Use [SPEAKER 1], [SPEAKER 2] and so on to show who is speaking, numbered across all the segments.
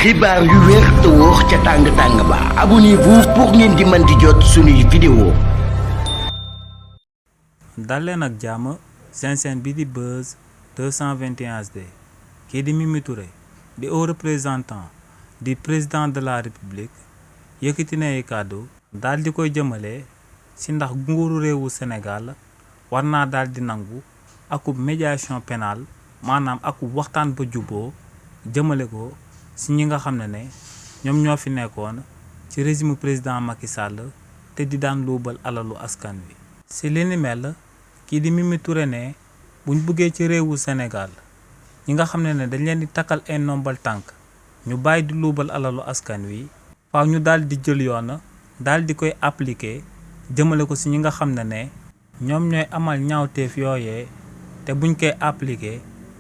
[SPEAKER 1] xibaar yu wér te wóor ca tàng ba abonnez-vous pour ngeen di mën di jot suñuy vidéo.
[SPEAKER 2] dal leen ak jàmm seen chaîne bi di Buzz 221 HD kii di Mimi Touré di haut représentant du président de la république yëkkati na ay kàddu daal di koy jëmale ci ndax nguuru réewu Sénégal war naa daal di nangu akub médiation pénale maanaam akub waxtaan ba juboo jëmale ko ci ñi nga xam ne ñoom ñoo fi nekkoon ci régime président Macky Sall te di daan luubal alalu askan wi. ci li ni mel kii di Mimi Touré ne buñ buggee ci réewu Sénégal ñi nga xam ne dañ leen di takkal ay ndombal tànk ñu bàyyi di luubal alalu askan wi faaw ñu daal di jël yoon daal di koy appliquer jëmale ko ci ñi nga xam ne ñoom ñooy amal ñaawteef yooyee te buñ koy appliquer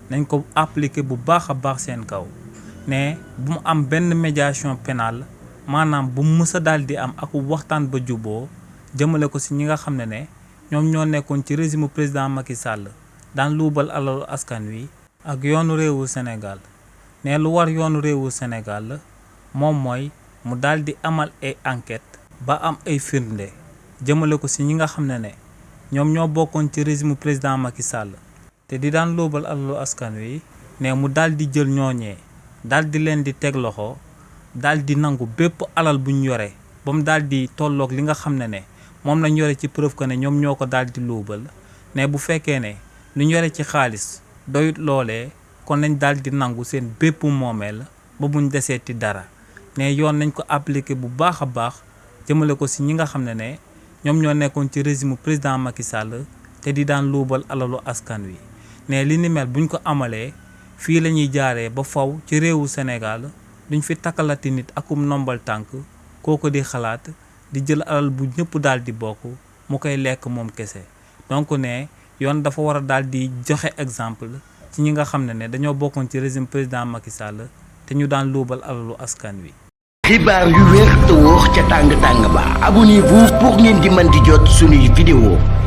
[SPEAKER 2] nañ ko appliquer bu baax a baax seen kaw. ne bu mu am benn médiation pénale maanaam bu mu mës a daal di am ak waxtaan ba juboo jëmale ko ci ñi nga xam ne ñoom ñoo nekkoon ci régime président Macky Sall daan luubal alalu askan wi ak yoonu réewu Sénégal ne lu war yoonu réewu Sénégal moom mooy mu daal di amal ay enquête ba am ay firnde jëmale ko ci ñi nga xam ne ñoom ñoo bokkoon ci régime président Macky Sall te di daan luubal alalu askan wi ne mu daal di jël ñooñee daal di leen di teg loxo daal di nangu bépp alal bu ñu yore ba mu daal di tolloog li nga xam ne moom lañ yore ci preuve que ne ñoom ñoo ko daal di luubal ne bu fekkee ne lu ñu yore ci xaalis doyut loolee kon nañ daal di nangu seen bépp moomeel ba buñ deseeti dara ne yoon nañ ko appliqué bu baax a baax jëmale ko ci ñi nga xam ne ñoom ñoo nekkoon ci régime président Macky Sall te di daan luubal alalu askan wi ne li ni mel buñ ko amalee fii la ñuy jaaree ba faw ci réewu Sénégal duñ fi takkalati nit akum nombal tànk kooko di xalaat di jël alal bu ñëpp daal di bokk mu koy lekk moom kese donc ne yoon dafa war a daal di joxe exemple ci ñi nga xam ne dañoo bokkoon ci régime président Macky Sall te ñu daan luubal alalu askan wi.
[SPEAKER 1] xibaar yu wér te wóor ca tàng ba abonnez-vous pour ngeen di mën di jot suñuy vidéo.